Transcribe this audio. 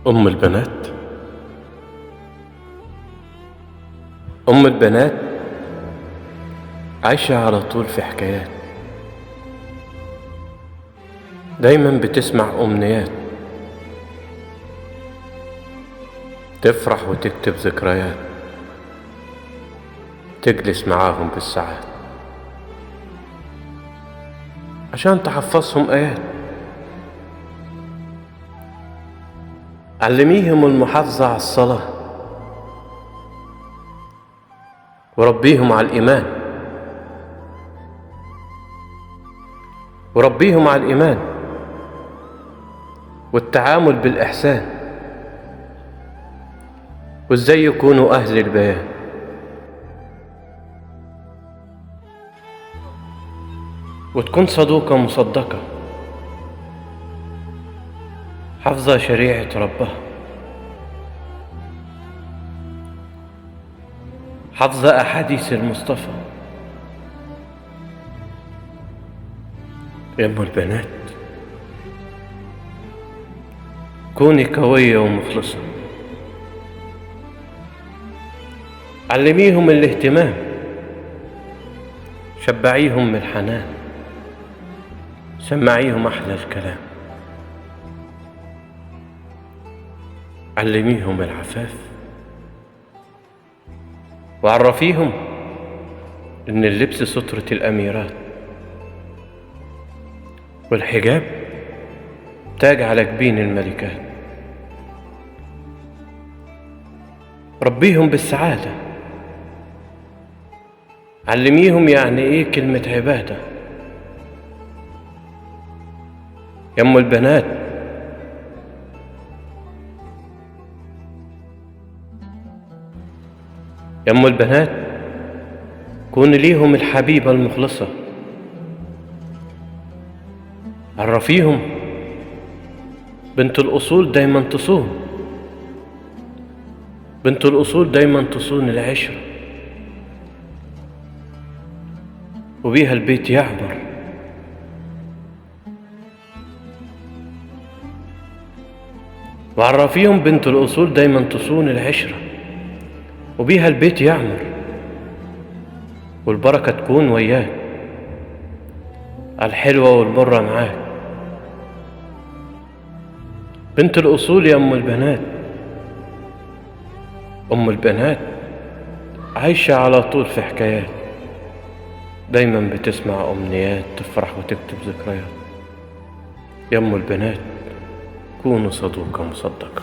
أم البنات. أم البنات عايشة على طول في حكايات، دايما بتسمع أمنيات، تفرح وتكتب ذكريات، تجلس معاهم بالساعات عشان تحفظهم آيات. علميهم المحافظة على الصلاة، وربيهم على الإيمان، وربيهم على الإيمان والتعامل بالإحسان، وإزاي يكونوا أهل البيان. وتكون صدوقة مصدقة، حافظة شريعة ربها، حافظة أحاديث المصطفى. يا أم البنات كوني قوية ومخلصة، علميهم الاهتمام، شبعيهم من الحنان، سمعيهم أحلى الكلام، علميهم العفاف، وعرفيهم إن اللبس سترة الأميرات، والحجاب تاج على جبين الملكات. ربيهم بالسعادة، علميهم يعني إيه كلمة عبادة. يا أم البنات يا أم البنات كوني ليهم الحبيبة المخلصة، عرفيهم بنت الأصول دايما تصون، بنت الأصول دايما تصون العشرة، وبيها البيت يعمر. وعرفيهم بنت الأصول دايما تصون العشرة، وبيها البيت يعمر، والبركة تكون وياك، الحلوة والمرة معاك. بنت الأصول يا أم البنات، أم البنات عايشة على طول في حكايات، دايما بتسمع أمنيات، تفرح وتكتب ذكريات. يا أم البنات كونوا صدوقة مصدقة.